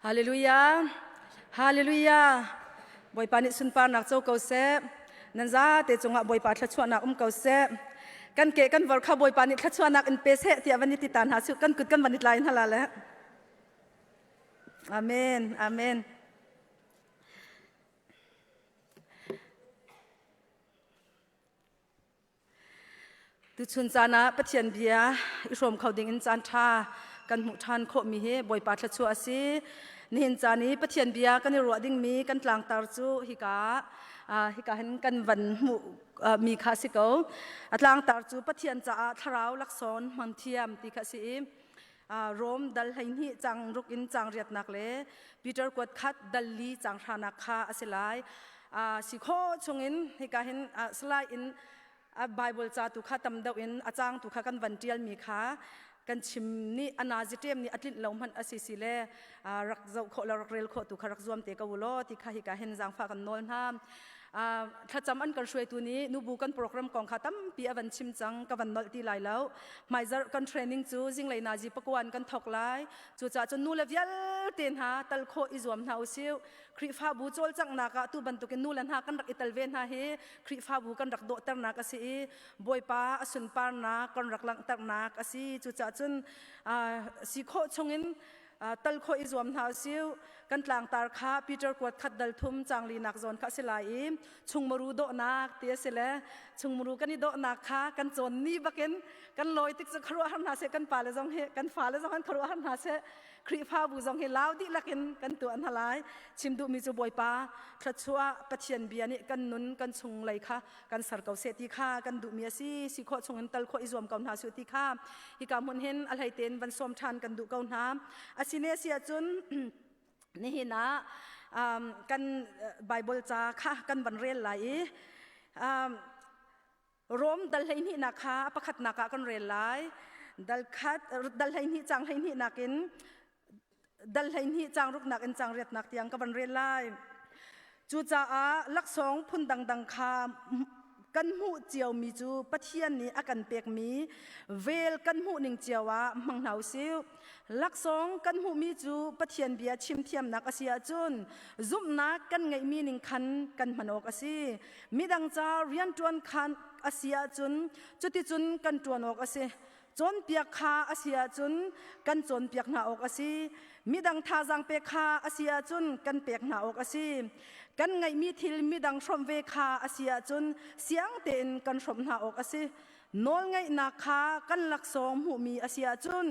Hallelujah. Hallelujah. Bawipa nih sunparnak co ko seh. Nan zate cungah Bawipa thluachuahnak um ko seh. Kan ke kan vor kha Bawipa nih thluachuahnak in pe seh tiah van i ti ta hna su kan kut kan van i tlai hna la le. Amen. Amen. Tuchun caan ah Pathian bia i hrawm kho ding in caan ṭha kan hmuh ṭhan khawhmi hi Bawipa thluachuah a si. Nihin caan i Pathian bia kan i ruah dingmi kan tlangtar cu hika hika hin kan van hmuh mi kha a si ko. A tlangtar cu Pathian caah thlarau laksawng hmang thiam ti kha a si i Rom dal 12 cang ruk in cang riatnak le Peter kuat khat dal li cang hranak kha a si lai. Si khawh chungin hika hin slide in a Bible ca tu kha tam deuh in a cang tu kha kan van tial mi kha kan chim nih a nazi ṭem nih a tlinh lo hmanh a si si le rak zoh khawh le rak rel khawh tu kha rak zuam te ko u law ti kha hika hin zaangfah kan nawl hna. Thlacam an kan hruaitu nih nubu kan program kong kha tampi a van chim cang ka van nolh ti lai lo. Hmaizarh kan training cu zinglei nazi pakuan kan thawk lai. Cucaah cun nu le vialte hna tal khawh i zuam hna usih. Khrihfabu cawlcanghnak ah tu bantukin nu le hna kan rak i tel ve hna hi Khrihfabu kan rak dawhternak a si i Bawipa a sunparnak kan rak langhternak a si. Cucaah cun si khawh chungin tal khawh i zuam hna usih. Kan tlangtar kha Peter kuat khat dal thum cangli nak zawn kha a si lai i chungmuru dawhnak ti a si le chungmuru kan i dawhnak kha kan cawn ni bakin kan lawi tik cu khuaruahhar hna seh kan pale zong hi kan fale zong an khuaruahhar hna seh Khrihfabu zong hi lau dihlak in kan tuah hna lai. Chim duhmi cu Bawipa thluachuah Pathian bia nih kan nun kan chung lei kha kan ser ko seh ti kha kan duhmi a si. Si khawh chung in tal khawh i zuam ko hna su ti kha hika hmun hin a hlei tein van sawm ṭhan kan duh ko hna. Asine si ahcun nihin ah kan Bible ca kha kan van rel lai i Rom dal 12 nak kha a pakhatnak ah kan rel lai. Dal khat dal 12 cang 12 nak in dal 12 cang ruknak in cang riatnak tiang ka van rel lai. Cucaah laksawng phun dangdang kha kan hmuh ciomi cu Pathian nih a kan pekmi vel kan hmuh ning cio ah hmang hna usih. Laksawng kan hmuhmi cu Pathian bia chim thiamnak a si ahcun zumhnak kan ngeihmi ning khan kan hman awk a si. Midang ca rianṭuan khan a si ahcun cuticun kan ṭuan awk a si. Cawnpiak kha a si ahcun kan cawnpiak hna awk a si. Midang thazaang pek kha a si ahcun kan pek hna awk a si. Kan ngeihmi thil midang hrawmh ve kha a si ahcun siang tein kan hrawmh hna awk a si. Nawlngeihnak kha kan laksawng hmuhmi a si ahcun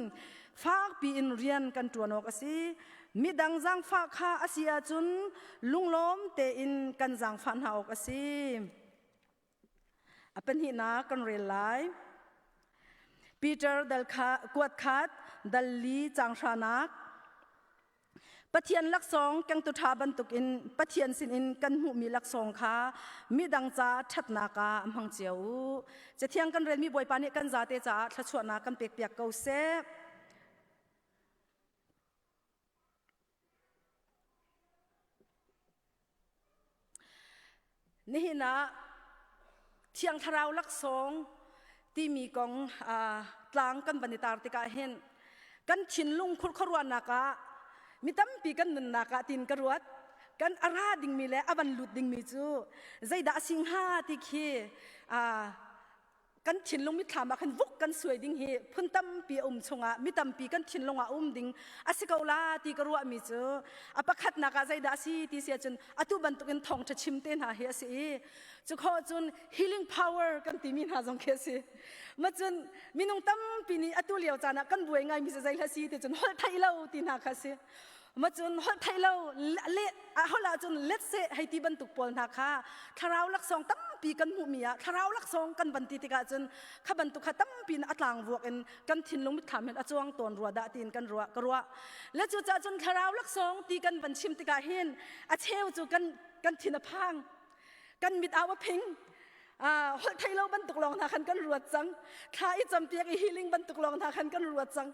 fakpi in rian kan ṭuan awk a si. Midang zaangfah kha a si ahcun lunglawm tein kan zaangfah hna awk a si. A pahnihnak kan rel lai. Peter dal kha kuat khat dal li cang hranak Pathian laksawng kengtu ṭha bantukin Pathian sinin kan hmuhmi laksawng kha midang ca ṭhatnak ah hmang cio u. Cathiang kan relmi Bawipa nih kan zate caah thluachuahnak kan pekpiak ko seh. Nihin ah Thiang Thlarau laksawng timi kong tlang kan van i tar tikah hin kan thinlung khurkhuaruahnak ah mi tampi kan nunnak ah tin ka ruat kan a ra dingmi le a van lut dingmi cu zeidah a si hnga ti khi kan thinlung mitthlam ah khan vuk kan suai ding hi phun tampi a um chungah mi tampi kan thinlung ah um ding a si ko la ti ka ruahmi cu a pakhatnak ah zeidah a si ti si ahcun atu bantukin thawngṭha chim te hna hi a si i cu khawh cun healing power kan timi hna zong khi a si ma cun minung tampi nih atu lio caan ah kan buai ngaimi cu zei hla si ti cun holh theih lo ti hna kha a si ma cun holh theih lo le holh ahcun let seh hei ti bantuk pawl hna kha thlarau laksawng tampi kan hmuhmi ah thlarau laksawng kan van ti tikah cun kha bantuk kha tampi in a tlang vuak in kan thinlung mitthlam hin a cuang tawn rua dah tiin kan ruah ka ruah le cu caah cun thlarau laksawng ti kan van chim tikah hin a cheu cu kan kan thin a phang kan mit au a phing holh thei lo bantuk lawng hna khan kan ruat cang thla i campiak i healing bantuk lawng hna khan kan ruat cang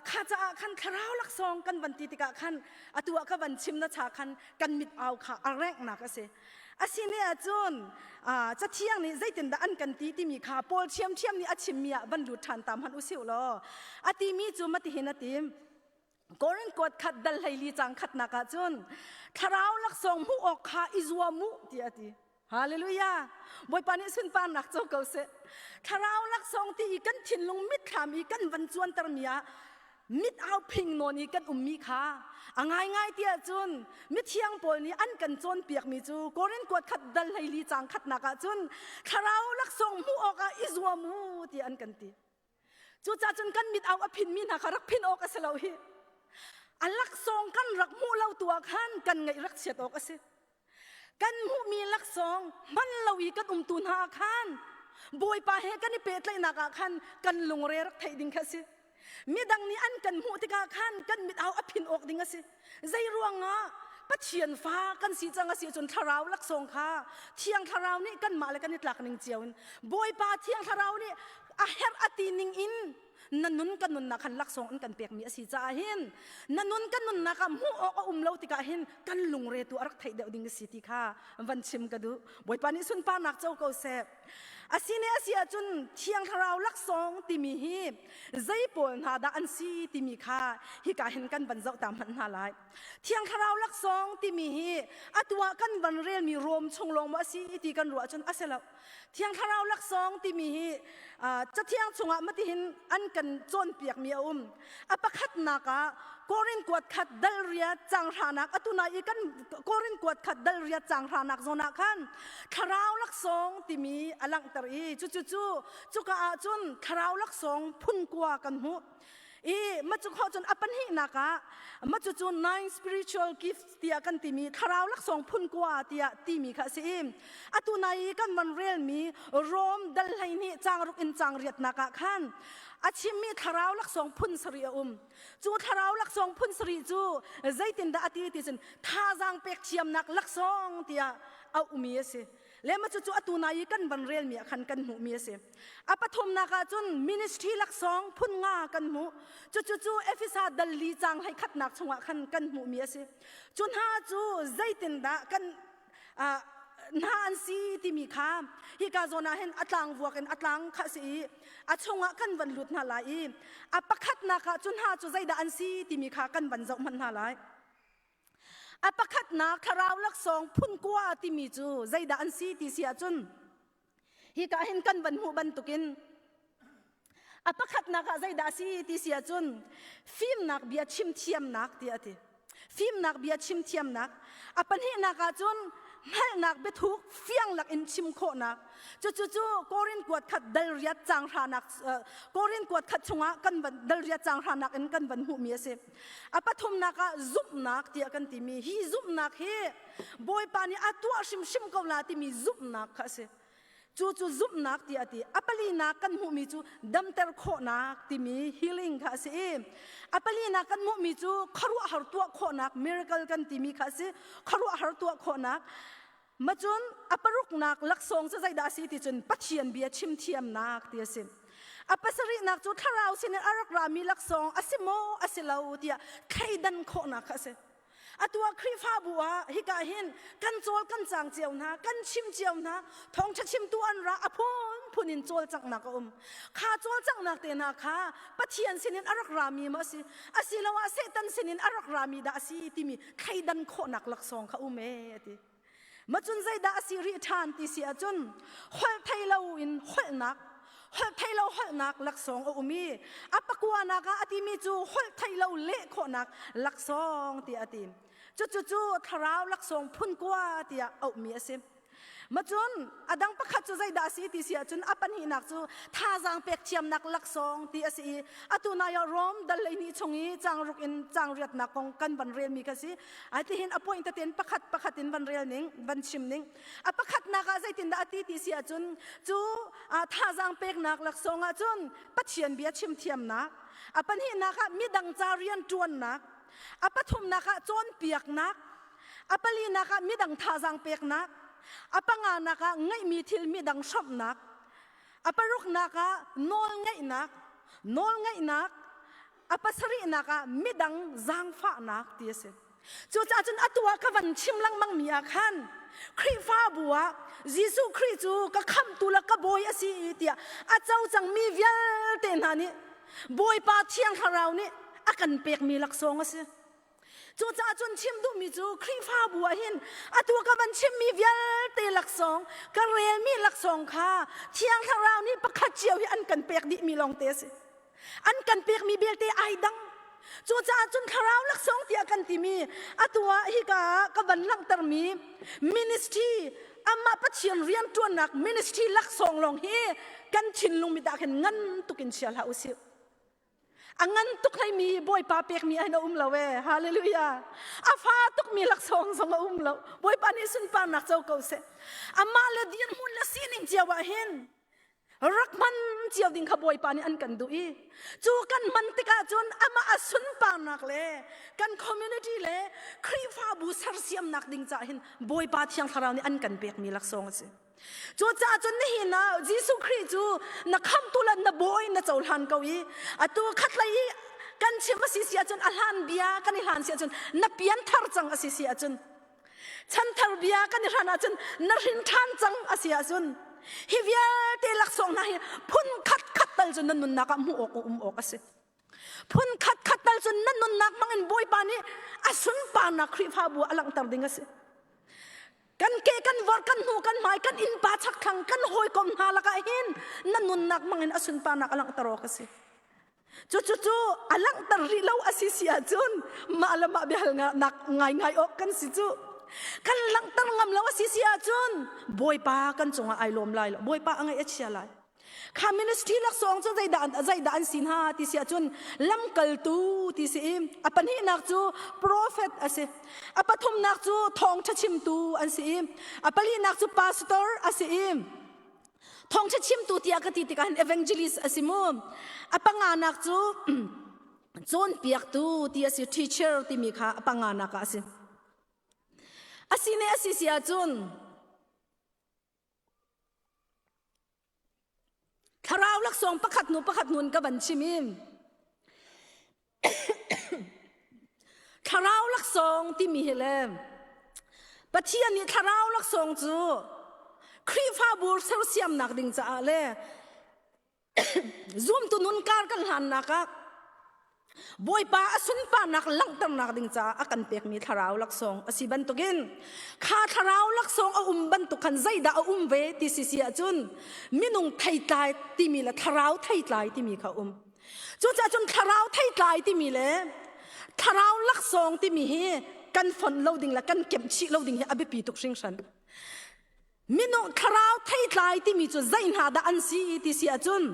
kha caah khan thlarau laksawng kan van ti tikah khan atu ah ka van chim na cha khan kan mit au kha a renghnak a si asine ahcun cathiang nih zeitindah an kan ti timi kha Paul ṭhiamṭhiam nih a chimmi ah van lut ṭhan tam han usih law a timi cu matihin a tim. Korin kuat khat dal hleili cang khatnak ah cun thlarau laksawng hmuh awk kha i zuam u tiah a ti. Hallelujah! Bawipa nih sunparnak co ko seh. Thlarau laksawng ti i kan thinlung mitthlam i kan van cuantermi ah mit au phing nawn i kan ummi kha a ngaingai ti ahcun mithiang pawl nih an kan cawnpiakmi cu Korin kuat khat dal hleili cang khatnak ah cun thlarau laksawng hmuh awkah i zuam u tiah an kan ti. Cucaah cun kan mit au a phinmi hna kha rak phin awk a si lo hi. A laksawng kan rak hmuh lo tu ah khan kan ngaih rak chiat awk a si. Kan hmuhmi laksawng hman lo i kan umtu hna ah khan Bawipa he kan i pehtlaihnak ah khan kan lungre rak theih ding kha a si. Midang nih an kan hmuh tikah khan kan mit au a phin awk ding a si. Zei ruangah Pathian fa kan si cang a si cun thlarau laksawng kha Thiang Thlarau nih kanmah le kan i tlak ning cio in Bawipa Thiang Thlarau nih a herh a ti ning in na nun kan nunnak khan laksawng an kan pekmi a si caah hin na nun kan nunnak ah hmuh awk a um lo tikah hin kan lungre tu a rak theih deuh ding a si ti kha van chim ka duh. Bawipa nih sunparnak co ko seh. Asine a si ahcun Thiang Thlarau laksawng timi hi zei pawl hna dah an si timi kha hika hin kan van zoh ta hmanh hna lai. Thiang Thlarau laksawng timi hi atu ah kan van relmi Rom chung lawng maw a si ti kan ruah ahcun a si lo. Thiang Thlarau laksawng timi hi Cathiang chungah matihin an kan cawnpiakmi a um. A pakhatnak ah Korin kuat khat dal riat cang hranak atu na i kan Korin kuat khat dal riat cang hranak zawn ah khan thlarau laksawng timi a langhter i cucu cu cuka ah cun thlarau laksawng phun kua kan hmuh i ma cu khawh cun a pahnihnak ah ma cu cu nine spiritual gifts tiah kan timi thlarau laksawng phun kua tiah timi kha a si i atu nai i kan van relmi Rom dal 12 cang ruk in cang riatnak ah khan a chimmi thlarau laksawng phun sarih a um. Cu thlarau laksawng phun sarih cu zeitindah a ti ti cun thazaang pek thiamnak laksawng tiah a umi a si. Lema cu cu atu nai i kan van relmi ah khan kan hmuhmi a si. A pathumnak ah cun ministry laksawng phun nga kan hmuh. Cucu cu Efesa dal li cang hlei khatnak chungah khan kan hmuhmi a si. Cu hna cu zeitindah kan hna an si timi kha hika zawn ah hin a tlang vuak in a tlang kha a si i a chungah kan van lut hna lai i a pakhatnak ah cu hna cu zeidah an si timi kha kan van zoh hmanh hna lai. A pakhatnak thlarau laksawng phun kua timi cu zeidah an si ti si ahcun hika hin kan van hmuh bantukin a pakhatnak ah zeidah a si ti si ahcun fimnak bia chim thiamnak tiah a ti. Fimnak bia chim thiamnak. A pahnihnak ah cun hngalhnak biathuk fiang lak in chim khawhnak. Cucu cu Korin kuat khat dal riat cang hranak Korin kuat khat chungah kan van dal riat cang hranak in kan van hmuhmi a si. A pathumnak ah zumhnak tiah kan timi hi zumhnak hi Bawipa nih a tuah hrimhrim ko la timi zumhnak kha a si. Cu cu zumhnak tiah a ti. A palinak kan hmuhmi cu damter khawhnak timi healing kha a si i a palinak kan hmuhmi cu khuaruahhar tuah khawhnak miracle kan timi kha a si. Khuaruahhar tuah khawhnak. Macun a paruknak laksawng cu zeidah a si ti cun Pathian bia chim thiamnak ti a si. A pasarihnak cu thlarau sinin a rak rami laksawng a si maw a si lo tiah thleidan khawhnak kha a si. Atu ah Khrihfabu ah hika hin kan cawl kan cang cio hna, kan chim cio hna, thawngṭha chimtu an ra a phunphun in cawlcanghnak a um. Kha cawlcanghnak te hna kha Pathian sinin a rak rami maw a si, asiloah Satan sinin a rak rami dah a si timi thleidan khawhnak laksawng kha um ee a ti. Macun zeidah a si rih ṭhan ti si ahcun holh thei loin holhnak holh thei lo holhnak laksawng a um i a pakuanak ah a timi cu holh thei lo leh khawhnak laksawng tiah a ti. Cucu cu thlarau laksawng phun kua tiah auhmi a si. Macun a dang pakhat cu zeidah a si ti si ahcun a pahnihnak cu thazaang pek thiamnak laksawng ti a si i atu nai ah Rom dal hleihnih chung i changruk in changriatnak kong kan van relmi kha si. Ai tihin a point tein pakhat pakhat in van rel ning, van chim ning. A pakhatnak ah zeitindah a ti ti si ahcun cu thazaang peknak laksawng ahcun Pathian bia chim thiamnak, a pahnihnak ah midang ca rian ṭuannak, a pathumnak ah cawnpiaknak, a palinak ah midang thazaang peknak, a panganak ah ngeihmi thil midang hrawmhnak, a paruknak ah nawlngeihnak, nawlngeihnak, a pasarihnak ah midang zaangfahnak ti a si. Cucaah cun atu ah ka van chim lengmang mi ah khan Khrihfabu ah Jesuh Khrih cu ka khamhtu le ka bawi a si tiah a co cangmi vialte hna nih Bawipa Thiang Thlarau nih a kan pekmi laksawng a si. Cucaah cun chim duhmi cu Khrihfabu ah hin atu ka van chimmi vialte laksawng, ka relmi laksawng kha Thiang Thlarau nih pakhat cio hi an kan pek dihmi lawngte a si. An kan pekmi belte ai dang. Cucaah cun thlarau laksawng tiah kan timi atu ah hika ah ka van langhtermi ministry amah Pathian rianṭuannak ministry laksawng lawng hi kan thinlung mit ah khin ngan tuk in chia hlah usih. A ngan tuk hleimi Bawipa pekmi ah hin a um lo ee. Hallelujah. A fa tukmi laksawng zong a um lo. Bawipa nih sunparnak co ko seh. Amah le dirhmun le sining cio ah hin rak hman cio ding kha Bawipa nih an kan duh i cu kan hman tikah cun amah a sunparnak le kan community le Khrihfabu sersiamnak ding caah hin Bawipa Thiang Thlarau nih an kan pekmi laksawng a si. Cucaah cun nihin ah Jesuh Khrih cu na khamhtu le na bawi na cohlan ko i atu khatlei i kan chim a si si ahcun a hlan bia kan i hlan si ahcun na pian thar cang a si si ahcun chanthar bia kan i hran ahcun na hrin ṭhan cang a si ahcun hi vialte laksawng hna hi phun khat khat tal cu na nunnak ah hmuh awk um awk a si. Phun khat khat tal cun na nunnak hmangin Bawipa nih a sunparnak Khrihfabu a langhter ding a si. Kan ke kan vor kan hnu kan hmai kan innpa chakthlang kan hawikom hna lakah hin na nunnak hmangin a sunparnak a langhter awk a si. Cucu cu a langhter rih lo a si si ahcun mah le mah biahalnak ngaingai awk kan si cu. Kan langhter ngam lo a si si ahcun Bawipa kan cungah ai lawm lai lo. Bawipa a ngaih a chia lai. Kha ministry laksawng cu zeidah an si hna ti si ahcun lamkaltu ti si i a pahnihnak cu prophet a si. A pathumnak cu thawngṭha chimtu an si i a palinak cu pastor a si i thawngṭha chimtu tiah ka ti tikah hin evangelist a si mu. A panganak cu cawnpiaktu ti a si teacher timi kha a panganak ah a si. A si ne a si si ahcun Thlarau laksawng pakhat hnu pakhat hnu in ka van chim i thlarau laksawng timi hi le Pathian nih thlarau laksawng cu Khrihfabu sersiamnak ding caah le Zumtu nun kar kan hlannak ah Bawipa a sunparnak langhternak ding caah a kan pekmi thlarau laksawng a si bantukin kha thlarau laksawng a um bantuk khan zeidah a um ve ti si si ahcun minung theitlai timi le thlarau theitlai timi kha um. Cucaah cun thlarau theitlai timi le thlarau laksawng timi hi kan fonh lo ding le kan kemh chih lo ding hi a biapi tuk hringhran. Minung thlarau theitlai timi cu zei hna dah an si ti si ahcun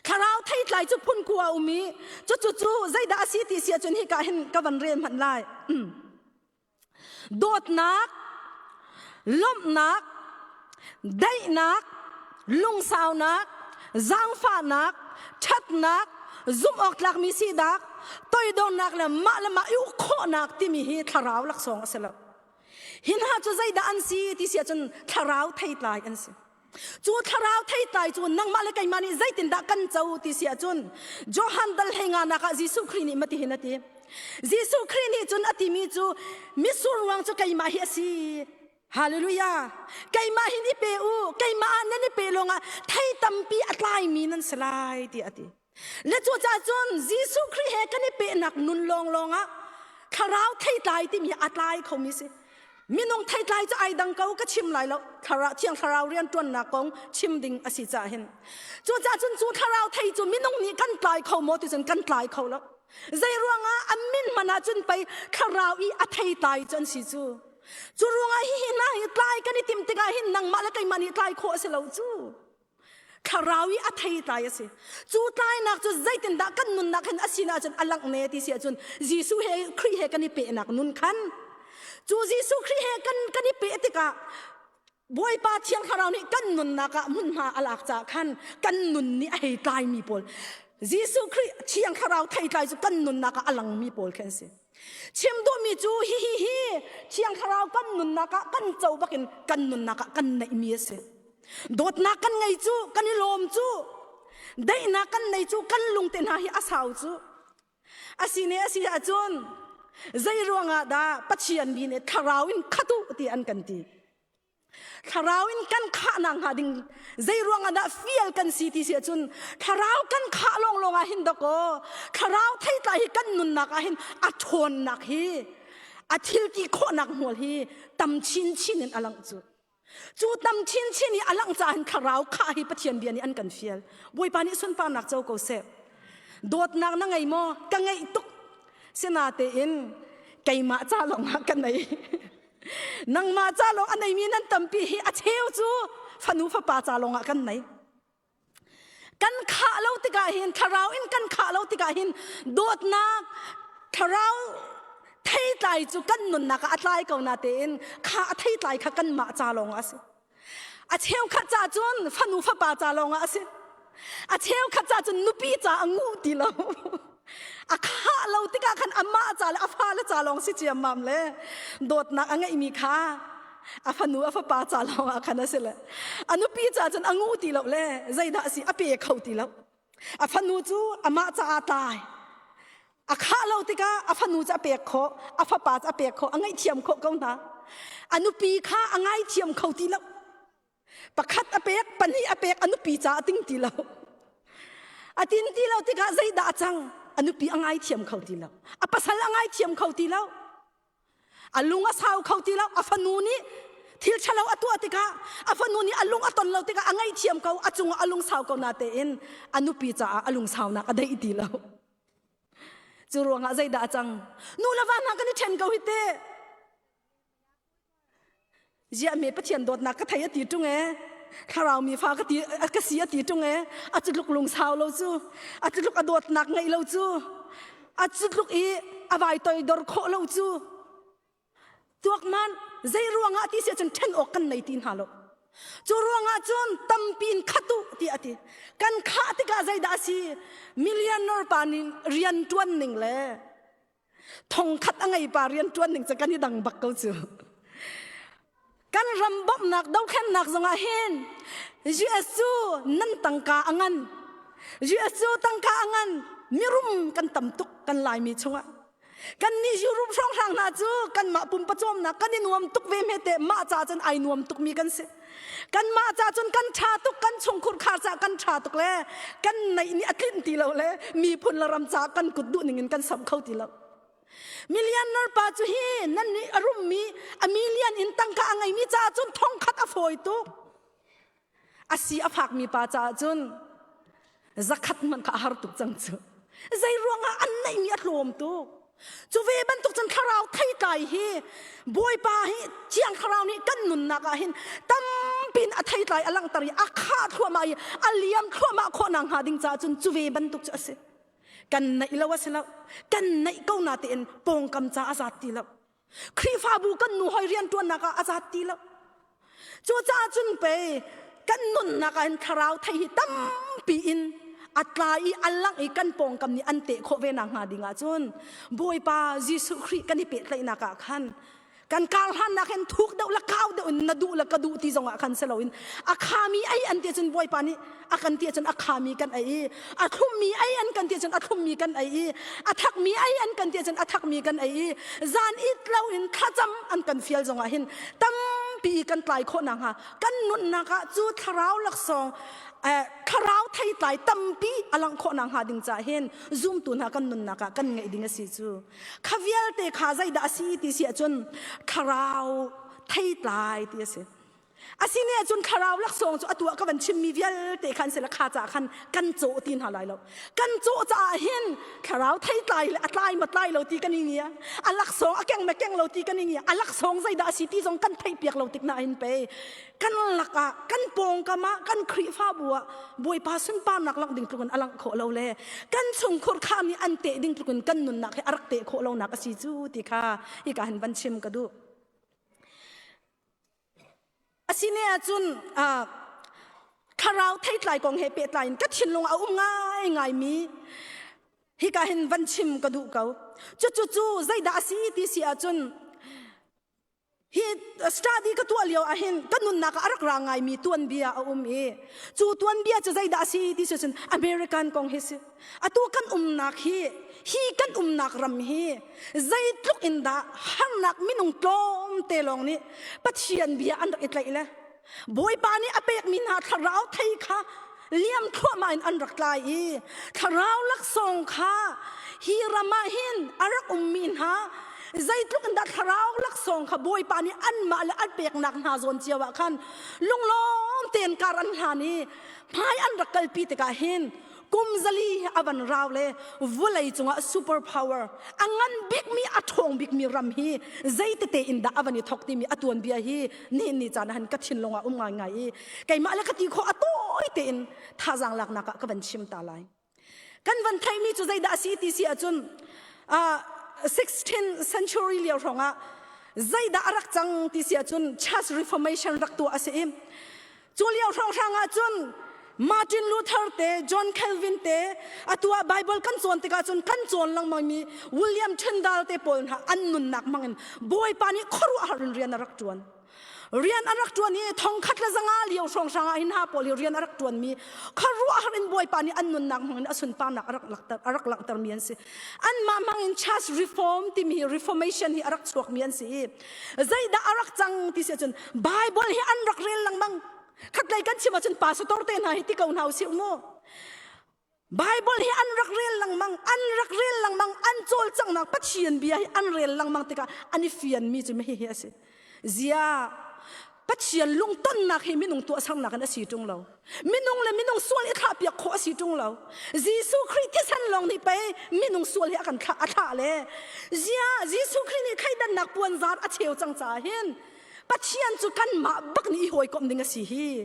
thlarau theitlai cu phun kua a um i cucu cu zeidah a si ti si ahcun hika hin ka van rel hmanh lai. Dawtnak, lawmhnak, daihnak, lungsaunak, zaangfahnak, ṭhatnak, zumh awk tlakmi sinak, toidornak le mah le mah i uk khawhnak timi hi thlarau laksawng a si lo. Hi hna cu zeidah an si ti si ahcun thlarau theitlai an si. Cu thlarau theitlai cu nangmah le keimah nih zeitindah kan co ti si ahcun Johan dal hlei nga nak ah Jesuh Khrih nih mati hin a ti. Jesuh Khrih nih cun a timi cu misur ruang cu keimah hi a si. Hallelujah. Keimah hin i pe u, keimah ah nan i pe lawngah thei tampi a tlaimi nan si lai tiah a ti. Le cucaah cun Jesuh Khrih he kan i pehnak nun lawnglawng ah thlarau theitlai timi a tlai khomi si. Minung theitlai cu ai dang ko ka chim lai lo. Thlarau thiang thlarau rian ṭuannak kong chim ding a si caah hin. Cucaah cun cu thlarau thei cu minung nih kan tlai kho maw ti cun kan tlai kho lo. Zei ruangah a min hmanh ah cun pei thlarau i a theitlai cu an si cu. Cu ruangah hihi hna hi tlai kan i tim tikah hin nangmah le keimah nih tlai khawh a si lo cu. Thlarau i a theitlai a si. Cu tlainak cu zeitindah kan nunnak hin a sin ahcun a langh ne ti si ahcun Jesuh he Khrih he kan i pehnak nun khan cu Jesuh Khrih he kan kan i peh tikah Bawipa Thiang Thlarau nih kan nunnak ah hmunhma a lak caah khan kan nun nih a hei tlaimi pawl Jesuh Khrih Thiang Thlarau theitlai cu kan nunnak ah a langmi pawl khi an si. Chim duhmi cu hihi hi Thiang Thlarau kan nunnak ah kan co bakin kan nunnak ah kan neihmi a si. Dawtnak kan ngei cu, kan i lawm cu, daihnak kan nei cu, kan lungte hna hi a sau cu. Asine a si ahcun zei ruangah dah Pathian mi nih thlarau in khat u ti an kan ti. Thlarau in kan khahnak hnga ding zei ruang ah dah fial kan si ti si ahcun thlarau kan khah lawnglawng ah hin dakaw thlarau theitlai hi kan nunnak ah hin a ṭhawnnak hi a thil ti khawhnak hmual hi tam chinchin in a langh cu. Cu tam chinchin i a langh caah hin thlarau khah hi Pathian bia nih an kan fial. Bawipa nih sunparnak co ko seh. Dawtnak na ngei maw? Ka ngeih tuk. Sinatein keimah ca lawng ah ka nei. Nangmah ca lawng a neimi nan tampi hi a cheu cu fanu fapa ca lawng ah kan nei. Kan khah lo tikah hin thlarau in kan khah lo tikah hin dawtnak thlarau theitlai cu kan nunnak ah a tlai ko na tein kha a theitlai kha kanmah ca lawng ah a si. A cheukhat ca cun fanu fapa ca lawng ah a si. A cheukhat ca cun nupi ca a nguh ti lo. A khah lo tikah khan amah ca le a fale ca lawng si ciammam le dawtnak a ngeihmi kha a fanu a fapa ca lawng ah khan a si le a nupi ca cun a ngu ti lo le zeidah a si a pe kho ti lo. A fanu cu amah caah tlai. A khah lo tikah a fanu cu a pek khawh, a fapa cu a pek khawh, a ngaihthiam khawh ko hna. A nupi kha a ngaithiam kho ti lo. Pakhat a pek, pahnih a pek, a nupi ca a ting ti lo. A tin ti lo tikah zeidah a cang? A nupi a ngaithiam kho ti lo. A pasal a ngaithiam kho ti lo. A lung a sau kho ti lo. A fanu nih thil ṭhalo a tuah tikah a fanu nih a lung a ton lo tikah a ngaihthiam ko, a cungah a lungsau ko natein a nupi caah a lungsaunak a deih ti lo. Cu ruangah zeidah a cang? Nu le va hna kan i ṭhen ko hi teh. Ziah me Pathian dawtnak ka thei a ti ṭung e. Thlarau mi fa ka ti ka si a ti ṭung e. A cu tluk lungsau lo cu, a cu tluk a dawtnak ngeih lo cu, a cu tluk i a vai toidor khawh lo cu. Tuakman zei ruangah ti si ahcun ṭhen awk kan nei ti hna lo. Cu ruangah cun tampi in khat u ti a ti. Kan khah tikah zeidah a si? Millionaire pa nih rian ṭuan ning le thongkhat a ngei pa rian ṭuan ning cu kan i dang bak ko cu. Kan ram bawmhnak dothlennak zongah hin US cu nan tangka a ngan. US cu tangka a ngan. Mirum kan tam tuk kan Laimi chungah. Kannih Europe hrawnghrang hna cu kanmah pumpacawmnak kan i nuam tuk ve hme teh mah ca cun ai nuam tukmi kan si. Kanmah ca cun kan ṭha tuk, kan chungkhur khar ca kan ṭha tuk le kan neih nih a tlinh ti lo le miphun le ram ca kan kut duh ning in kan samh kho ti lo. Millionaire pa cu hi nan nih a rummi a million in tangka a ngeimi caah cun thongkhat a fawi tuk. A si a fakmi pa caah cun zakhat hmanh kha a har tuk cang cu. Zei ruangah an neihmi a tlawm tuk. Cu ve bantuk cun thlarau theitlai hi Bawipa hi Thiang Thlarau nih kan nunnak ah hin tampin a theitlai a langhter i a khah thluahmah i a liam thluahmah khawh nak hnga ding caah cun cu ve bantuk cu a si. Kan neih lo a si lo. Kan neih ko na tein pawngkam ca a zat ti lo. Khrihfabu kan nu hoi rianṭuannak ah a zat ti lo. Cucaah cun pei kan nunnak ah hin thlarau thei hi tampi in a tla i a langh i kan pawngkam nih an teh khawh ve nak hnga ding ah cun Bawipa Jesuh Khrih kan i pehtlaihnak ah khan kan kar hlannak hin thuk deuh le kau deuh in na duh le ka duh ti zong ah khan si loin a khami ei an ti cun Bawipa nih a kan ti cun a khami kan ei i a thlummi ei an kan ti cun a thlummi kan ei i a thakmi ei an kan ti cun a thakmi kan ei i zan it lo in thlacam an kan fial zong ah hin tampi kan tlai khawh nakhnga kan nunnak ah cu thlarau laksawng thlarau theitlai tampi a langh khawh nakhnga ding caah hin zumtu hna kan nunnak ah kan ngeih ding a si cu kha vialte kha zeidah a si ti si ahcun thlarau theitlai ti a si Asine cun thlarau laksawng cu atu ah ka van chimmi vialte khan sila kha caah khan kan cawh ti hna lai lo. Kan cawh caah hin thlarau theitlai le a tlai ma tlai lo ti kan i ngia. A laksawng a keng ma keng lo ti kan i ngia. A laksawng zeidah a si ti zong kan theihpiak lo tik na hin pe. Kan lakah kan pawngkam ah kan Khrihfabu ah Bawipa sunparnak langh ding tlukin a langh khawh lo le kan chungkhur kha nih an teh ding tlukin kan nunnak hi a rak teh khawh lonak a si cu ti kha hika hin van chim ka duh. Asine ahcun thlarau theitlai kong he pehtlai in ka thinlung a um ngaingaimi hika hin van chim ka duh ko. Cucu cu zeidah a si ti si ahcun Hi study ka tuah lio ahhin ka nunnak ah a rak ra ngaimi tuanbia a um i cu tuanbia cu zeidah a si ti cu cun American kong hi si. Atu kan umnak hi hi kan umnak ram hi zeitluk in dah harnak minung tlawmte lawng nih Pathian bia an rak i tlaih le Bawipa nih a pekmi hna thlarau thei kha liam thluahmah in an rak tlai i thlarau laksawng kha hi ram ah hin a rak ummi hna zeitluk in dah thlarau laksawng kha Bawipa nih anmah le an peknak hna zawn cio ah khan lunglawm tein kar an hlan i hmai an rak kalpi tikah hin kum zali a van rau le vulei cungah super power a ngan bikmi a ṭhawng bikmi ram hi zeitete in dah a van i thok timi a tuanbia hi ni ni caan han ka thinlung ah um ngai ngai i keimah le ka ti khawh a tawi tein thazaang laknak ah ka van chim ta lai kan van theimi cu zeidah a si ti si ahcun 16th century lio hrawng ah zeidah a rak cang ti si ahcun church reformation rak tuah a si i Cu lio hrawnghrang ah cun Martin Luther te, John Calvin te, atu ah Bible kan cawn tikah cun kan cawn lengmang mi William Tyndale te pawl hna an nunnak hmangin Bawipa nih khuaruahhar in rian a rak ṭuan. Rian a rak ṭuan i 1500 lio hrawnghrang ah hin ha pawl hi rian a rak ṭuan mi khuaruahhar in Bawipa nih an nunnak hmangin a sunparnak a rak langhter, a rak langhter mi an si. Anmah hmangin Church Reform timi hi Reformation hi a rak chuak mi an si i zeidah a rak cang ti si ahcun Bible hi an rak rel lengmang. Khatlei kan chim ahcun pastor te hna hi ti ko hna usih mu. Bible hi an rak rel lengmang, an rak rel lengmang, an cawlcanghnak Pathian bia hi an rel lengmang tikah an i fianmi cu hihi a si. Zia Pathian lungtonnak hi minung tuahsernak in a si ṭung lo. Minung le minung sual i thlahpiak khawh a si ṭung lo. Jesuh Khrih thisen lawng nih pei minung sual hi a kan thlah a thlah le zia Jesuh Khrih nih thleidannak puanzar a cheu cang caah hin Pathian cu kanmah bak nih i hawikomh ding a si hi.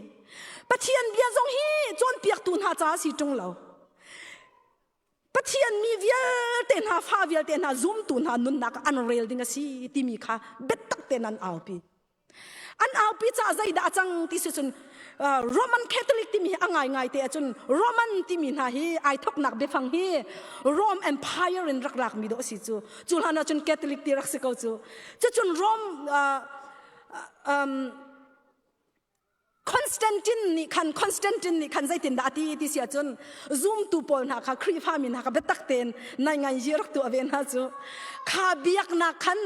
Pathian bia zong hi cawnpiaktu hna caah a si ṭung lo. Pathian mi vialte hna fa vialte hna zumtu hna nunnak an rel ding a si timi kha biatak tein an aupi. An aupi caah zeidah a cang ti si cun Roman Catholic timi hi a ngaingai te ahcun Roman timi hna hi ai thoknak biafang hi Rome Empire in rak rakmi dawh a si cu. Cu hlan ahcun Catholic ti rak si ko cu. Cucun Rome um, Constantine nih khan Constantine nih khan zeitindah a ti ti si ahcun zumtu pawl hna kha Khrihfa mi hna kha biatak tein nai ngai yi rak tuah ve hna cu kha biaknak khan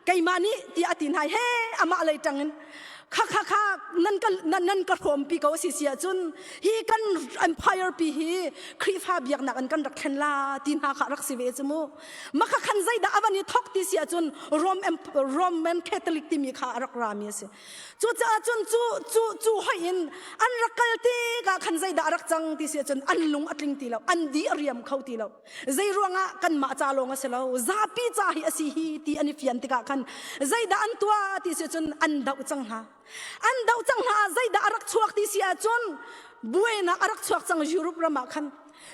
keimah nih tiah a ti hna he amah lei ṭang in kha kha kha nan ka nan ka hrawmpi ko a si si ahcun hi kan empire pi hi Khrihfa biaknak in kan rak thlen la ti hna kha rak si ve cu mu makha khan zeidah a van i thok ti si ahcun Roman Catholic timi kha a rak rami a si Cucaah cun cu cu cu hoih in an rak kal tikah khan zeidah a rak cang ti si ahcun an lung a tling ti lo, an di a riam kho ti lo. Zei ruangah kanmah ca lawng a si lo, zapi ca hi a si hi ti an i fian tikah khan zeidah an tuah ti si ahcun an doh cang hna. An doh cang hna ah zeidah a rak chuak ti si ahcun buainak a rak chuak cang Europe ram ah khan.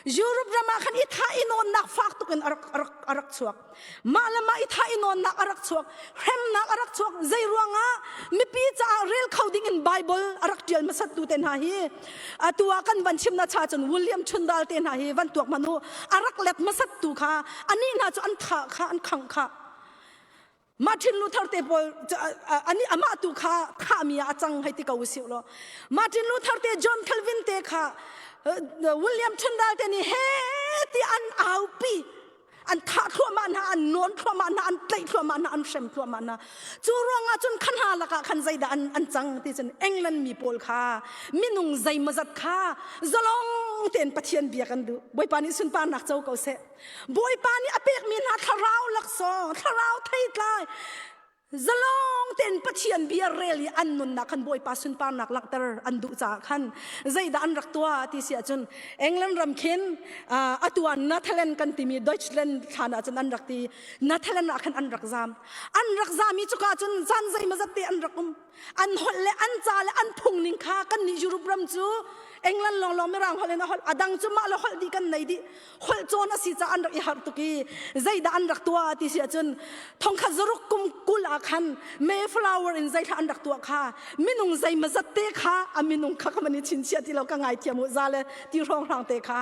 Europe ram ah khan i thah i nawnnak fak tuk in a rak, a rak, a rak chuak. Mah le mah i thah i nawnnak a rak chuak. Hremnak a rak chuak. Zei ruangah mipi caah rel kho ding in Bible a rak ṭial hmasattu te hna hi atu ah kan van chim na cha cun William Tyndale te hna hi van tuak hmanh u a rak let hmasattu kha anih hna cu an thah kha an khangh kha Martin Luther te pawl ani amah tu kha thahmi ah a cang hei ti ko usih law Martin Luther te John Calvin te kha William Tyndale te nih he ti an aupi an thah thluahmah hna an nawn thluahmah hna an tlaih thluahmah hna an hrem thluahmah hna cu ruangah cun khan hna lakah khan zeidah an, an cang ti cun England mi pawl kha minung zeimawzat kha zalong tein Pathian bia kan duh Bawipa nih sunparnak co ko seh Bawipa nih a pekmi hna thlarau laksawng, thlarau theitlai, zalong tein Pathian bia rel i an nunnak khan Bawipa sunparnak langhter an duh caah khan zeidah an rak tuah ti si ahcun England ram khin atu ah Netherlands kan timi Deutschland thlan ah cun an rak ti Netherlands ah khan an rak zam an rak zam i cuka cun zan zeimawzat te an rak um an holh le an ca le an phung ning kha kan nih Europe ram cu England lawnglawng mirang holh in a holh a dang cu mah le holh dih kan nei dih holh cawn a si caah an rak i harh tuk i zeidah an rak tuah ti si ahcun thongkhat zaruk kum 20 ah khan Mayflower in zeithla an rak tuah kha minung zeimazat te kha a minung kha ka man i chinchiah ti lo ka ngaithiam u za le ti hrawnghrang te kha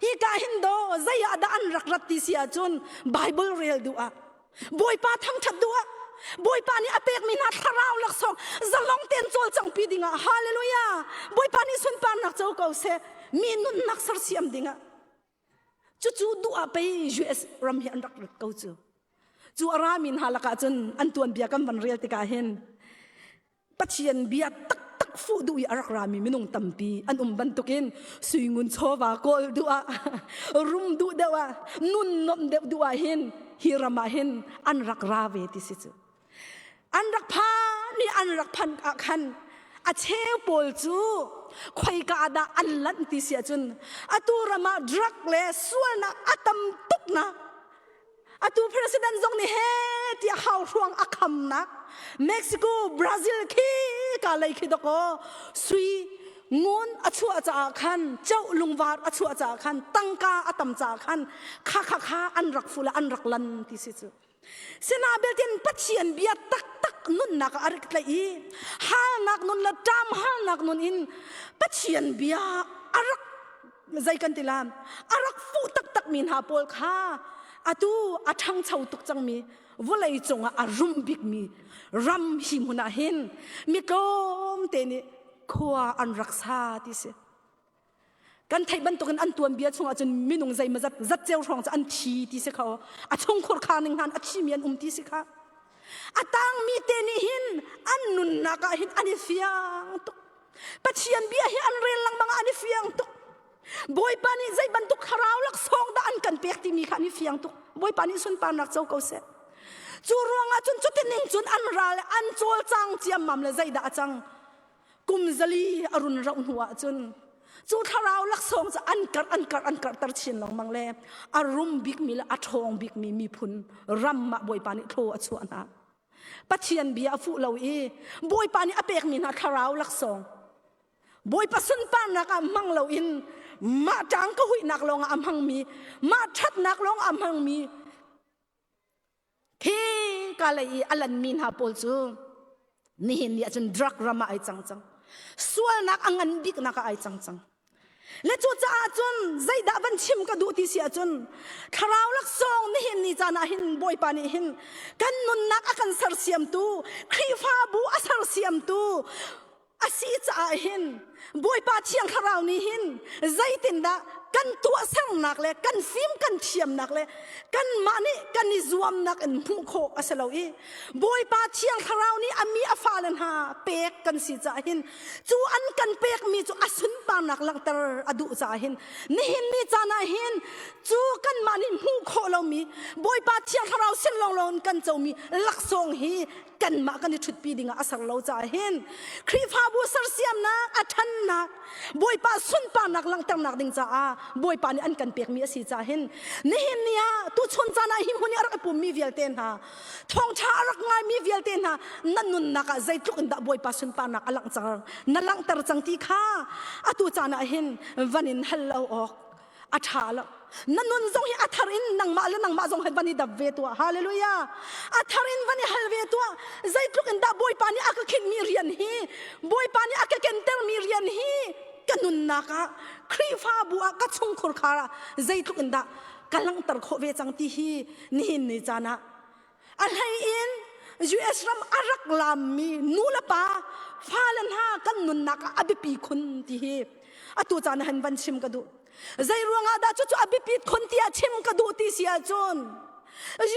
hi ka hin do zei ah dah an rak rat ti si ahcun Bible rel duh ah Bawipa thangṭhat duh ah. Bawipa nih a pekmi hna thlarau laksawng zalong tein cawlcangpi dingah hallelujah Bawipa nih sunparnak co ko seh mi nunnak sersiam dingah cucu duh ah pei US ram hi an rak rat ko cu cu a rami hna lakah cun an tuanbia kan van rel tikah hin Pathian bia taktak fuh duh i a rak rami minung tampi an um bantukin suingun chawva kawl duh ah rum duh deuh ah nun nuamh deuh duh ah hin hi ram ah hin an rak ra ve ti si cu an rak phan i an rak phan ah khan a cheu pawl cu khoika dah an lanh ti si ahcun atu ram ah drug le sualnak a tam tuk na Atu president zong nih he tiah hauhruang a khamnak Mexico, Brazil khi ka lei khi dakaw sui ngun a chuah caah khan chau lungvar a chuah caah khan tangka a tam caah khan kha kha kha an rak fu le an rak lan ti si cu sina beltin Pathian bia taktak nunnak ah a rik tlaih i halnak nun le ṭam halnak nun in Pathian bia a rak zei kan ti lam a rak fuh taktak mi hna pawl kha atu a ṭhangcho tuk cangmi vawlei cungah a rum bikmi ram hi hmun ah hin mi tlawmte nih khua an rak sa ti si kan theih bantukin an tuanbia chungah cun minung zeimazat zat ceu hrawng cu an thi ti si kho a chungkhur kha ning hnan a thimi an um ti si kha a tangmi te nih hin an nunnak ah hin an i fiang tuk Pathian bia hi an rel lengmang ah an i fiang tuk. Bawipa nih zei bantuk thlarau laksawng dah an kan pek timi kha an i fiang tuk. Bawipa nih sunparnak co ko seh. Cu ruangah cun cutining cun an ral an cawlcang ciammam le zeidah a cang. Kum zali a run rauh hnu ah cun cu thlarau laksawng cu an karh an karh an karhter chin lengmang le a rum bikmi le a ṭhawng bikmi miphun ram ah Bawipa nih thlaw a chuah hna. Pathian bia a fuh lo i Bawipa nih a pekmi hna thlarau laksawng Bawipa sunparnak ah hmang loin mah ṭang ka huihnak lawngah a hmangmi mah ṭhatnak lawngah a hmangmi khi ka lei i a lanmi hna pawl cu nihin ni ahcun drug ram ah ai cang cang sualnak a ngan biknak ah ai cang cang Le cucaah cun zeidah van chim ka duh ti si ahcun thlarau laksawng nihin ni caan ah hin Bawipa nih hin kan nunnak a kan sersiamtu Khrihfabu a sersiamtu a si caah hin Bawipa Thiang Thlarau nih hin zeitindah kan tuahsernak le kan fim kan thiamnak le kanmah nih kan i zuamnak in hmuh khawh a si lo i Bawipa Thiang Thlarau nih a mi a fale hna pek kan si caah hin cu an kan pekmi cu a sunparnak langhter a duh caah hin nihin ni caan ah hin cu kanmah nih hmuh khawh lomi Bawipa Thiang Thlarau sin lawnglawng in kan comi laksawng hi kanmah kan i ṭhutpi dingah a ser lo caah hin Khrihfabu sersiamnak a ṭhannak Bawipa sunparnak langhternak ding caah Bawipa nih an kan pekmi a si caah hin nihin ni ah tuchun caan ah hi hmun i a rak i pummi vialte hna thawngṭha a rak ngaimi vialte hna na nunnak ah zeitluk in dah Bawipa sunparnak a langhter na langhter cang ti kha atu caan ah hin van in hal lo awk a ṭha lo na nun zong hi a thar in nangmah le nangmah zong hi van i dap ve tuah hallelujah a thar in van i hal ve tuah zeitluk in dah Bawipa nih a ka khinhmi rian hi Bawipa nih a ka kentermi rian hi ka nunnak ah Khrihfabu ah ka chungkhur khar ah zeitluk in dah ka langhter khawh ve cang ti hi nihin ni caan ah a hlei in US ram a rak lammi nu le pa fale hna kan nunnak ah a biapi khun ti hi atu caan ah han van chim ka duh zei ruangah dah cucu a biapit khun tiah chim ka duh ti si ahcun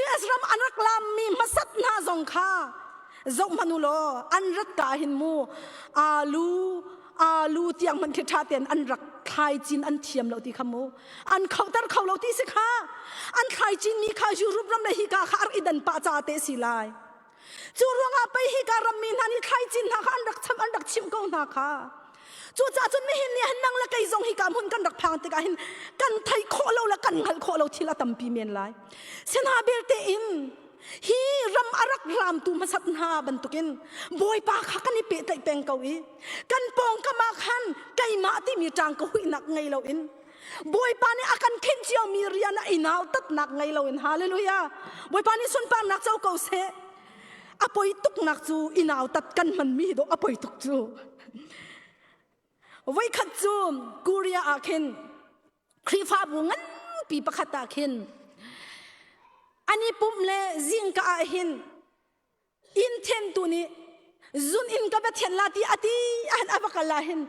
US ram an rak lammi hmasat hna zong kha zoh hmanh u law an rat ka hin mu alu alu tiang hmanh khi ṭha tein an rak thlai cin an thiam lo ti kha mu an khoter kho lo ti si kha an thlai cin mi kha Europe ram le hika kha ar i dan pah ca te si lai cu ruangah pei hika ram mi hna nih thlai cin hna kha an rak cham an rak chimh ko hna kha cucaah cun nihin ni hin nang le kei zong hika hmun kan rak phang tikah hin kan theih khawh lo le kan hngalh khawh lo thil a tampi men lai sina belte in hi ram a rak ramtu hmasat hna bantukin Bawipa kha kan i pehtlaih peng ko i kan pawngkam ah khan keimah timi ṭang ka huihnak ngei loin Bawipa nih a kan khenh ciomi rian ah i nautatnak ngei loin hallelujah Bawipa nih sunparnak co ko seh a poi tuknak cu i nautat kan hmanmi hi dawh a poi tuk cu voikhat cu Korea ah khin Khrihfabu nganpi pakhat ah khin an i pumh le zingka ah hin. Inn thentu nih zun in ka va thian la ti ati an a va kal ah hin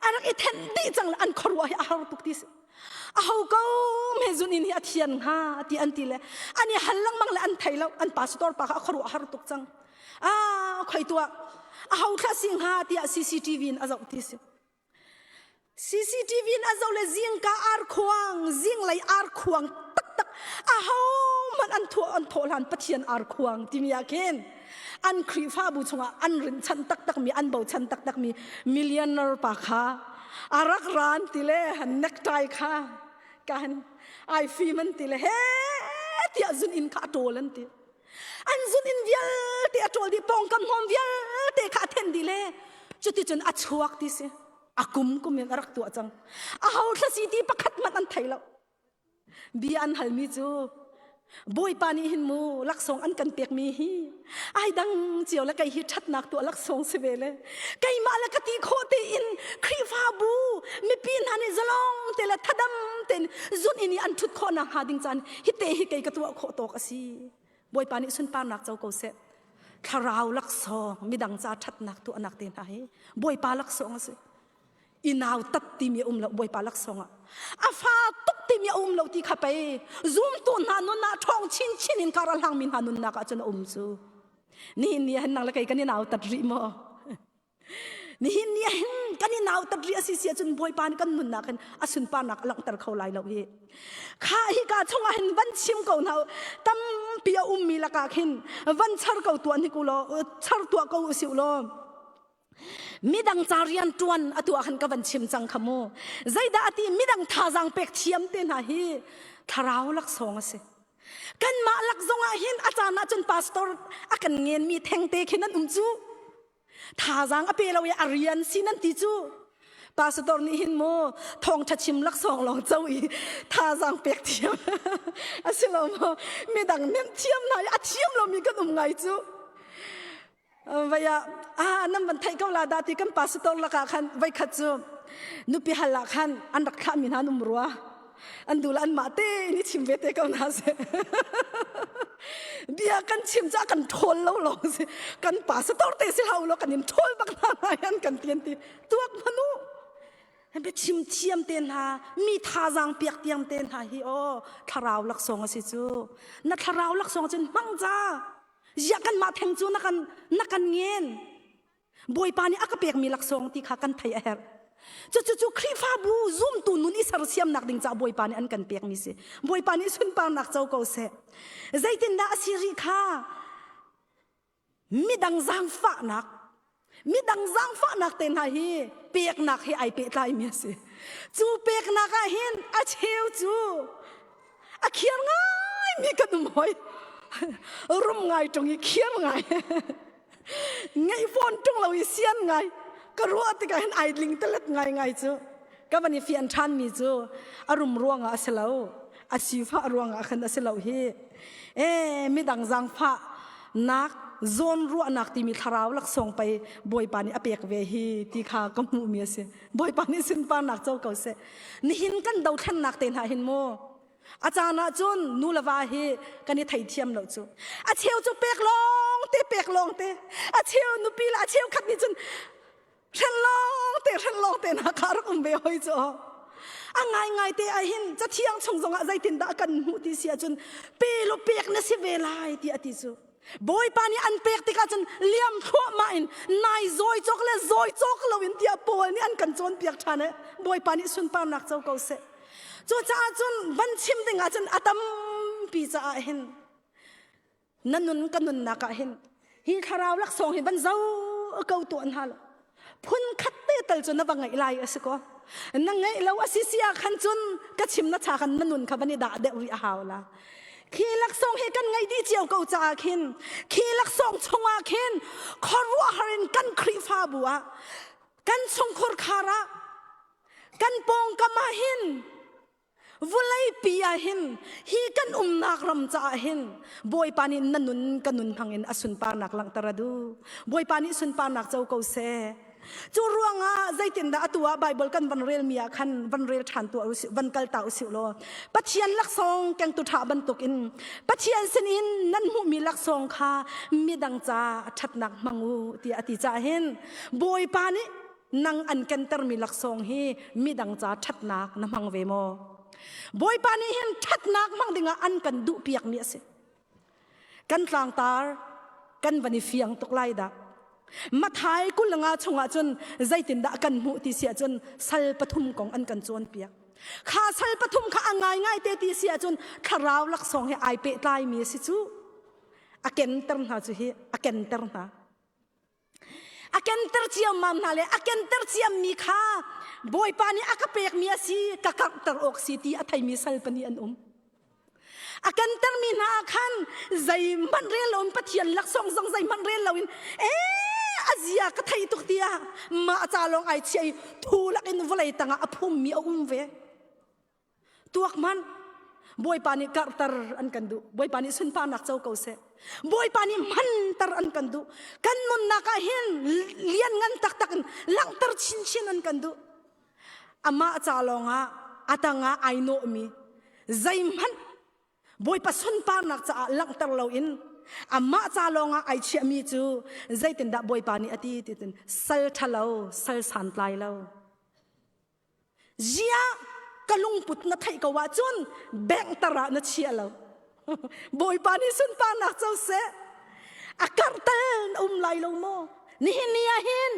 a rak i thenh dih cang an khuaruah hi a har tuk ti si. A ho ko me zun in hi a thian hnga ti an ti le an i hal lengmang le an thei lo an pastor pa kha a khuaruah har tuk cang. Ah khoi tuah a ho thla si hnga tiah CCTV in a zoh ti si. CCTV in a zoh le zingka arkhuang zinglei arkhuang taktak aho hmanh an thawh an thawh hlan Pathian arkhuang timi ah khin an Khrihfabu chungah an rinchanh taktakmi an bochan taktakmi millionaire pa kha a rak ran ti le necktie kha kan ai fim an ti le he tiah zun inn kha a ṭawl an ti. An zun inn vialte a ṭawl dih pawngkam hnawm vialte kha a then dih le cuticun a chuak ti si. A kum kum in a rak tuah cang. A ho thlasi ti pakhat hmanh an thei lo. Bia an halmi cu Bawipa nih hin mu laksawng an kan pekmi hi ai dang cio le kei hi ṭhatnak tuah laksawng si ve le keimah le ka ti khawh tein Khrihfabu mipi hna nih zalong te le thadam tein zun in i an ṭhut khawh nakhnga ding caan hi te hi kei ka tuah khawh tawk a si. Bawipa nih sunparnak co ko seh. Thlarau laksawng midang ca ṭhatnak tuahnak te hna hi Bawipa laksawng a si. I nau tat timi a um lo Bawipa laksawng ah. A fa tuk timi a um lo ti kha pei zumtu hna nun ah ṭhawng chinchin in kar a hlangmi hna nunnak ah cun a um cu. Nihin ni ah hin nang le kei kan i nau tat rih maw? Nihin ni ah hin kan i nautat rih a si si ahcun Bawipa nih kan nunnak hin a sunparnak a langhter kho lai lo hi. Kha hika chungah hin van chim ko hna tampi a ummi lakah khin van char ko tuah hnik u law char tuah ko u si u law midang ca rian ṭuan atu ah khan ka van chim cang kha mu. Zeidah a ti midang thazaang pek thiam te hna hi thlarau laksawng a si. Kanmah lak zongah hin a caan ah cun pastor a kan ngenmi thengte khin an um cu. Thazaang a pe lo i a rian si nan ti cu. Pastor nih hin mu thawngṭha chim laksawng lawng co i thazaang pek thiam a si lo maw? Midang hnemh thiam hna i a thiam lomi kan um ngai cu. Vai ah ah nan van theih ko la dah ti kan pastor lakah khan voikhat cu nupi hal ah khan an rak thlahmi hna an um rua. An duh le anmah te in i chim ve te ko hna seh. Bia kan chim ca kan ṭhawl lo lawng si. Kan pastor te si hau lo kan in ṭhawl bak hna lai an kan ti an ti. Tuak hmanh u. Biachim thiam te hna, mi thazaang piak tiang te hna hi aw thlarau laksawng a si cu. Na thlarau laksawng cun hmang ca. Ziah kanmah theng cu na kan na kan ngen. Bawipa nih a ka pekmi laksawng ti kha kan theih a herh. Cucu Khrihfabu zumtu nun i sersiamnak ding caah Bawipa nih an kan pekmi si. Bawipa nih sunparnak co ko seh. Zeitindah a si rih kha? Midang zaangfahnak, midang zaangfahnak te hna hi peknak he ai pehtlaimi a si. Cu peknak ah hin a cheu cu a khiar ngaimi kan um hoi. Rum ngai ṭung i khiar ngai. Ngeih fawn ṭung lo i sian ngai. Ka ruah tikah hin ai ling telet ngai ngai cu. Ka van i fian ṭhanmi cu a rum ruangah a si lo. A sifah ruangah khan a si lo hi. E midang zaangfah nak zawn ruahnak timi thlarau laksawng pei Bawipa nih a pek ve hi ti kha ka hmuhmi a si. Bawipa nih sunparnak co ko seh. Nihin kan dothlennak te hna hin mu a caan ah cun nu le va hi kan i theithiam lo cu. A cheu cu pek lawng te pek lawng te a cheu nupi le a cheu khat nih cun hren lawng te hren lawng te na kha rak um ve hoi cu. A ngai ngai te ah hin cathiang chung zongah zeitindah kan hmuh ti si ahcun pe lo pek na si ve lai ti a ti cu. Bawipa nih an pek tikah cun liam thluahmah in nai zawi cawk le zawi cawk loin tiah Paul nih an kan cawnpiak ṭhan i Bawipa nih sunparnak co ko seh. Cucaah cun van chim ding ah cun a tampi caah hin na nun ka nunnak ah hin hi thlarau laksawng hi van zo ko tuah hna lo. Phun khat te tal cu na va ngeih lai a si ko. Na ngeih lo a si si ah khan cun ka chim na cha khan na nun kha van i dah deuh rih a hau la. Khi laksawng hi kan ngeih dih cio ko caah khin khi laksawng chungah khin khuaruahhar in kan Khrihfabu ah kan chungkhur khar ah kan pawngkam ah hin Vawleipi ah hin hi kan umnak ram caah hin Bawipa nih na nun ka nun hmangin a sunparnak langhter a duh. Bawipa nih sunparnak co ko seh. Cu ruangah zeitindah atu ah Bible kan van relmi ah khan van rel ṭhan tuah usih, van kal ta usih law Pathian laksawng kengtu ṭha bantukin Pathian sinin nan hmuhmi laksawng kha midang ca ṭhatnak hmang u tiah a ti caah hin Bawipa nih nang an kentermi laksawng hi midang ca ṭhatnak na hmang ve maw? Bawipa nih hin ṭhatnak hmang dingah an kan duhpiakmi a si. Kan tlangtar kan van i fiang tuk lai dah. Mathai 25 chungah cun zeitindah kan hmuh ti si ahcun sal pathum kong an kan cawnpiak. Kha sal pathum kha a ngaingai te ti si ahcun thlarau laksawng he ai pehtlaimi a si cu. A kenter hna cu hi a kenter hna. A kenter ciammam hna le a kenter ciammi kha Bawipa nih a ka pekmi a si ka karhter awk si ti a theimi sal pahnih an um. A kentermi hna ah khan zeihmanh rel loin Pathian laksawng zong zeihmanh rel loin ee a zia ka thei tuk tiah mah ca lawng ai chiah i thu lakin vawlei tangah a phummi a um ve. Tuak hmanh Bawipa nih karhter an kan duh. Bawipa nih sunparnak co ko seh. Bawipa nih hmanter an kan duh. Kan nunnak ah hin lian ngan taktak in langhter chinchin an kan duh. Amah ca lawngah a tangah ai nawhmi zeihmanh Bawipa sunparnak caah langhter loin amah ca lawngah ai chiahmi cu zeitindah Bawipa nih a ti ti sal ṭhalo sal santlai lo. Ziah ka lungput na theih ko ahcun benghter ah na chia lo. Bawipa nih sunparnak co seh. A karhtel na um lai lo maw? Nihin ni ah hin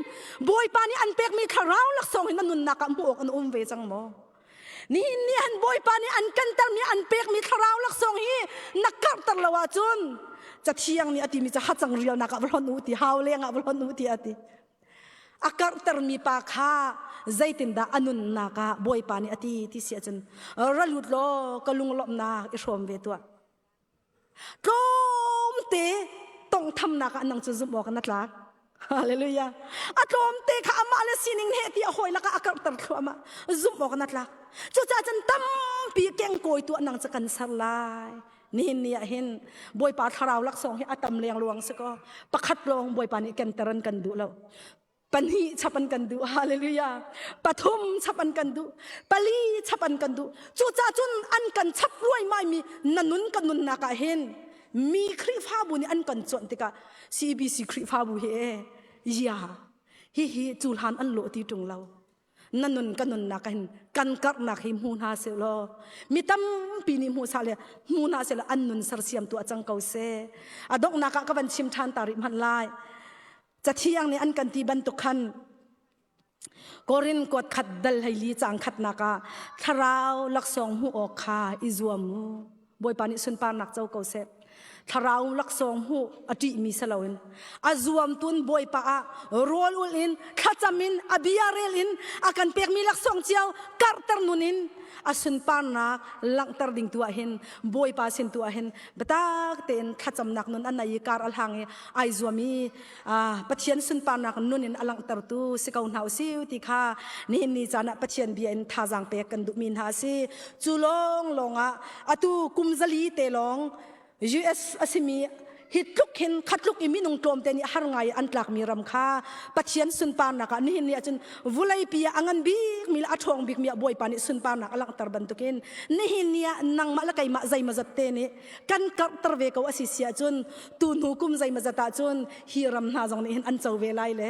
Bawipa nih an pekmi thlarau laksawng hi na nunnak ah hmuh awk an um ve cang maw? Nihin ni han Bawipa nih an kantermi an pekmi thlarau laksawng hi na karhter lo ahcun Cathiang nih a timi cu hacang rialnak ah va hlonh u ti hau leng ah va hlonh u ti a ti. A karhtermi pa kha zeitindah a nunnak ah Bawipa nih a ti ti si ahcun ra lut law ka lunglawmhnak i hrawm ve tuah. Tlawmte tongthamnak ah nang cu zumh awk na tlak. Hallelujah. A tlawmte kha amah le sining he ti a hawi lakah a karhter thluahmah. Zumh awk na tlak. Cucaah cun tampi kengkawi tuah nang cu kan ser lai. Nihin ni ah hin Bawipa thlarau laksawng hi a tam lengluang si kaw pakhat lawng Bawipa nih kenter an kan duh lo. Pahnih chap an kan duh. Hallelujah. Pathum chap an kan duh. Pali chap an kan duh. Cucaah cun an kan chap luaimai mi na nun kan nunnak ah hin mi Khrihfabu nih an kan cuanh tikah CBC Khrihfabu hi e ya hihi cu hlan an lawh ti ṭung lo. Na nun ka nunnak hin kan karhnak hi hmu hna seh law mi tampi nih hmu sa le hmu hna seh law an nun sersiam tu a cang ko seh. A donghnak ah ka van chim ṭhan ta rih hmanh lai. Cathiang nih an kan ti bantuk khan Korin kuat khat dal 14 cang khatnak ah thlarau laksawng hmuh awk kha i zuam u. Bawipa nih sunparnak co ko seh. Thlarau laksawng hmuh a ṭihmi si loin a zuam tun Bawipa ah rawl ul in thlacam in a bia rel in a kan pekmi laksawng cio karhter nun in a sunparnak langhter ding tu ah hin Bawipa sin tu ah hin biatak tein thlacamnak nun a nei i kar a hlang i ai zuam i Pathian sunparnak nun in a langhtertu si ko hna usih ti kha nihin ni caan ah Pathian bia in thazaang pek kan duhmi hna a si. Cu lawng lawng ah atu kum 4 te lawng US a simi hi tluk hin khatluk i minung tlawmte nih har ngai an tlakmi ram kha Pathian sunparnak ah nihin ni ahcun vuleipi ah a ngan bikmi le a ṭhawng bikmi ah Bawipa nih sunparnak a langhter bantukin nihin ni ah nangmah le keimah zeimawzat te nih kan karhter ve ko a si si ahcun tu hnu kum zeimawzat ahcun hi ram hna zong nih hin an co ve lai le.